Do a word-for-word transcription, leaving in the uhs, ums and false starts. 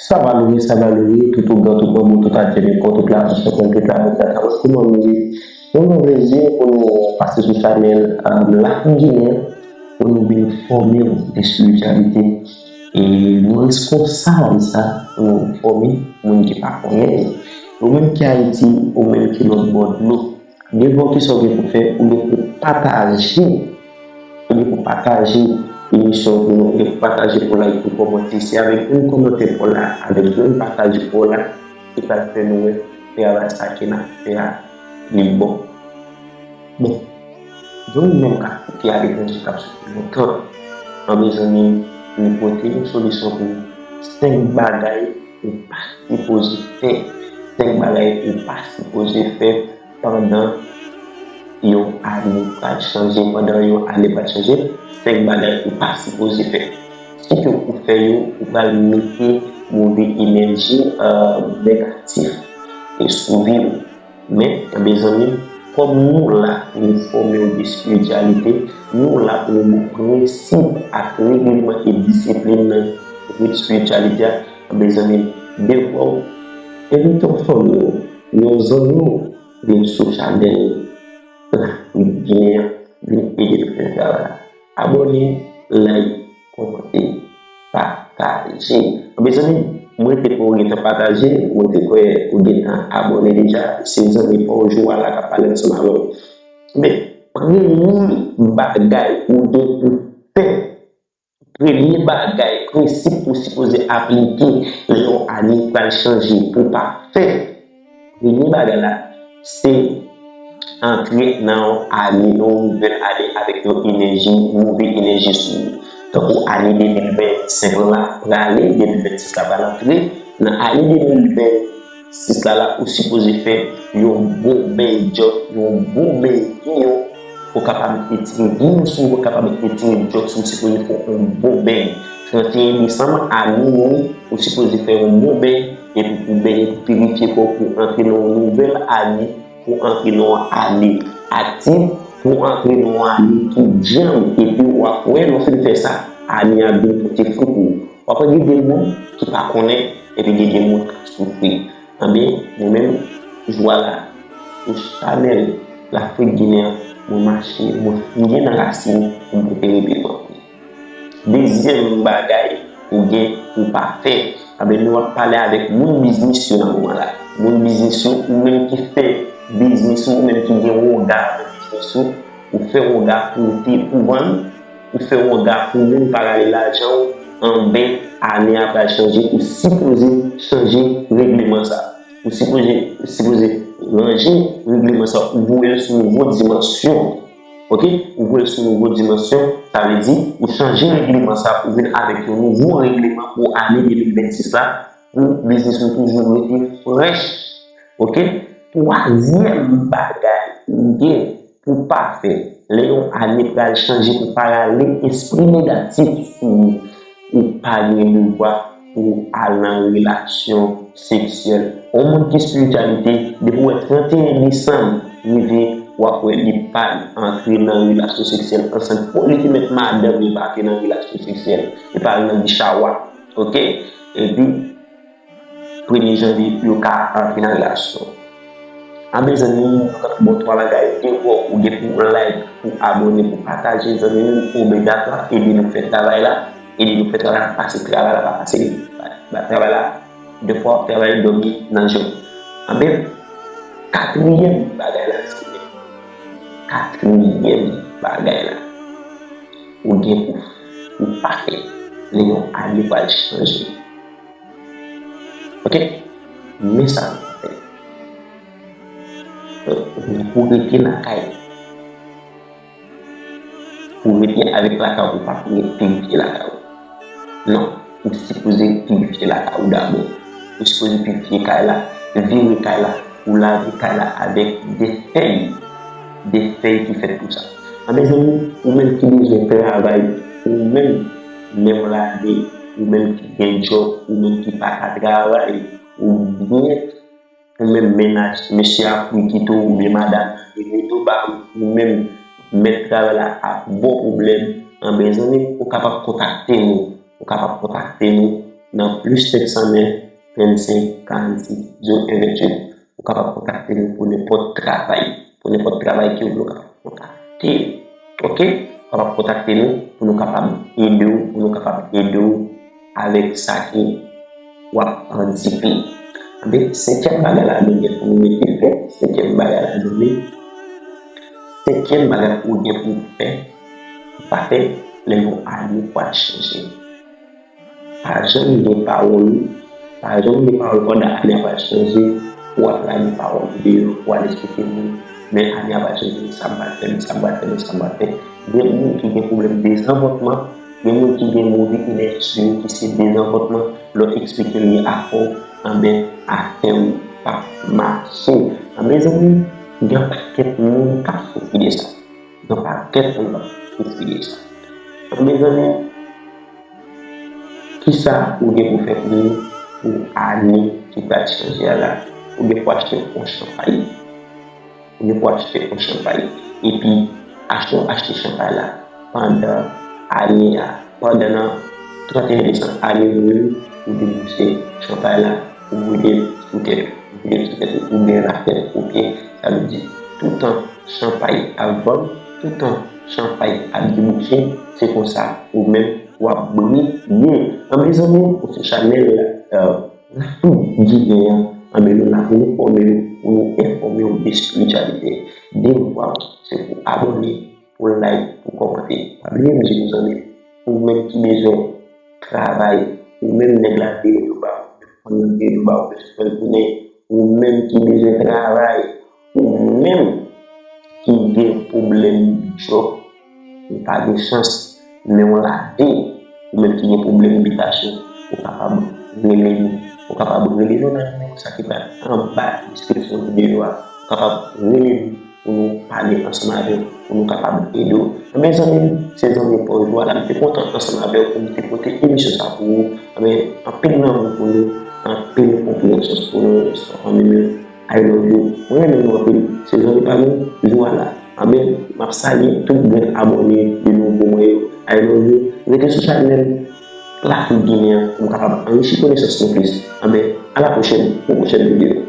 Sa va loure, sa va loure, tout ougan, tout manbo, tout adyen, nenpòt, tout la, tout la, tout la, tout la, tout la, tout la, tout la, tout la, Yon gran plezi pou nou pase sou chanèl Lafrik Ginen pou nou vin fòme w de espirityalite. E nou responsab sa pou nou fòme moun ki pa konnen. Ou menm ki Ayiti, ou menm ki lòt bò dlo, gen yon kesyon ou gen pou fè, ou gen pou pataje Ou gen pou pataje emisyon pou nou, ou gen pou pataje pou like, pou kòmante. Se avèk yon kòmantè pou la, avèk yon pataj pou la, ki pral fè nou wè travay sa ke n ap fè a, li bon. Bon, gen yon nonm k ap koute aletranje k ap soti lontan. An mezanmi, li pote yon solisyon pou senk bagay ou pa sipoze fè. Senk bagay ou pa sipoze fè pandan yon ane pral chanje, pandan yon ane pral chanje, senk bagay ou pa sipoze fè. Si ke ou fè yo, ou pral mete move enèji, euh, negatif e sou vi w. Men, mezanmi, kòm nou la pou nou fòme w de espirityalite, nou la pou nou ba w prensip ak regleman e disiplin nan rit espirityalite a, mezanmi, devwa w, envite yon fanmi w, yon zanmi w, vin sou chanèl Lafrik Ginen an, vin ede nou fè travay la. Abòne, like, kòmante, pataje. Mezanmi, mwen te kwè ou gentan pataje, mwen te kwè ou gentan abòne deja. Se zanmi pa w Jwa la k ap pale ansanm avè w. Men, premye bagay ou gen pou fè, premye bagay, prensip ou sipoze aplike lè yon ane pral chanje pou pa fè. Premye bagay la, se antre nan yon ane, nan yon nouvèl ane avèk yon enèji, move enèji sou ou. Tankou ane de mil vennsenk la prale, de mil vennsis la pral antre, nan ane de mil vennsis la, la, ou sipoze fè yon bon beny djòb, yon bon beny giyon, pou kapab etire giyon sou ou, kapab etire djòb sou ou, sipoze fè yon bon beny. Trannteyen desanm a minwi, ou sipoze fè yon bon beny, epi pou benyen, pou pirifye kò w, pou antre nan yon nouvèl ane, pou antre nan yon ane aktif, pou antre nan yon ane ki djanm, epi w ap wè, lè w fin fè sa, ane a vin pote fwi pou ou. W ap wè gen de moun ki pa konnen, epi gen de moun k ap soufri. Anben, mwen menm, Jwa la, sou chanèl Lafrik Ginen an, mwen mache, mwen fouye nan rasin pou m pote reveman pou li. Dezyèm bagay ou gen pou pa fè, anben, nou ap pale avèk moun biznis yo nan moman la. Moun biznis yo, ou menm ki fè biznis ou, ou menm ki gen wonga nan biznis ou, ou fè wonga pou w te, pou vann, ou fè wonga pou moun pa rale lajan w, anben, ane a pral chanje, ou sipoze chanje regleman sa. Ou sipoze, sipoze ranje regleman sa, ou voye l sou nouvo dimansyon. Oke? Ou voye l sou nouvo dimansyon, sa vle di, ou chanje regleman sa, ou vin avèk yon nouvo regleman pou ane de mil vennsis la, pou biznis nou toujou rete frèch. Oke? Twazyèm bagay ou gen pou pa fè, lè yon ane pral chanje, pou pa rale espri negatif sou ou, ou pa gen devwa pou al nan relasyon seksyèl. Yon moun ki espirityalite, depi w wè trannteyen desanm rive, w ap wè li pa antre nan relasyon seksyèl ansanm. Fòk li te mèt madanm li pa antre nan relasyon seksyèl, li pa al nan gichawa. Oke? Epi, premye janvye, yo ka antre nan relasyon. Anben, zanmi m, mwen t ap ba w twa bagay, devwa w, ou gen pou like, pou abòne, pou pataje, zanmi m, obligatwa, ede nou fè travay la, ede nou fè travay la, pase travay la, pa pase li, ba travay la, defwa w ap travay dòmi nan je w. Anben, katriyèm bagay la, se katriyèm bagay la, ou gen pou, pou pa fè, lè yon ane pral chanje. Oke? Men sa pou fè. Pou rete lakay. Pou rete avèk lakay ou, pa pou rete pirifye lakay ou. Non, ou sipoze pirifye lakay ou dabò. Ou sipoze pirifye kay la, vire kay la, ou lave kay la avèk de fèy. De fèy ki fèt pou sa. Anben, zanmi, ou menm ki bezwen travay, ou menm, menm lane, ou menm ki gen djòb, ou menm ki pa ka travay, oubyen ou menm mennaj, mesye a kouri kite w, oubyen madanm nan vin rete w ba ou, ou menm mèt travay la ap ba w pwoblèm, anben, zanmi m, ou kapab kontakte nou. Ou kapab kontakte nou nan plis senk san nèf, trannsenk, karannsis, zewo en, venntuit. Ou kapab kontakte nou pou nenpòt travay. Pou nenpòt travay ke w vle, ou kapab kontakte nou. Oke? Ou kapab kontakte nou pou nou kapab ede w, pou nou kapab ede w avèk sa ke w ap andike. Ebyen, senkyèm bagay la nou gen pou nou mete fè, senkyèm bagay la nou gen, senkyèm bagay ou gen pou fè, ou pa fè, lè yon ane pral chanje. Pa janm gen pawòl ou, pa janm gen pawòl pandan ane a pral chanje, pou w ap lage pawòl ou deyò, pou w al eksplike moun, men ane a pral chanje, men sa m pral fè, men sa m pral fè, men sa m pral fè. Gen moun ki gen pwoblèm dezanvòtman, gen moun ki gen move enèji yo ki se dezanvòtman, lè w eksplike l li afè w, anben, afè w p ap mache. Anben, mezanmi, gen yon pakèt moun k ap soufri de sa. Gen yon pakèt moun k ap soufri de sa. Anben, mezanmi, kisa ou gen pou fè pou, pou ane ki pral chanje a la? Ou gen pou achte yon chanpay. Ou gen pou achte yon chanpay. Epi, achte, achte chanpay la pandan ane a, pandan nan trannteyen desanm ane nou menm, ou debouse chanpay la, ou vide l sou tèt ou, ou vide l sou tèt ou, ou gen lafèt o pye. Sa vle di, toutan chanpay ap vann, toutan chanpay ap debouse, se konsa ou menm w ap briye. An, mezanmi, ou sou chanèl, euh, Lafredi Ginen an, anben, nou la pou nou fòme w, pou nou enfòme w de espirityalite. Devwa w se pou abòne, pou like, pou kòmante. Pa bliye m di nou, zanmi, ou menm ki bezwen travay, ou menm nèg la veye nou ba ou, fanm nan veye nou ba ou, bezwen fè l tounen, ou menm ki bezwen travay, ou menm ki gen pwoblèm djòb, ou pa gen chans, men w lage, ou menm ki gen pwoblèm bitasyon, ou kapab rele nou. Ou kapab rele nou nan nimewo sa ki pral anba deskripsyon videyo a. Ou kapab rele nou pou nou pale ansanm avè w, pou nou kapab ede w. Mezanmi, se zanmi pa w Jwa la, m te kontan ansanm avè w pou m te pote emisyon sa pou ou. Anben, anpil lanmou pou nou, anpil konpreyansyon pou nou, sa fanmi m yo. I love you. Mwen renmen nou anpil. Se zanmi pa nou, Jwa la. Anben, m ap salye tout grenn abòne de nouvo mwen yo. I love you. Rete sou chanèl Lafredi Ginen an pou m kapab anrichi konesans nou plis. Anben, a la pwochèn pou pwochèn videyo.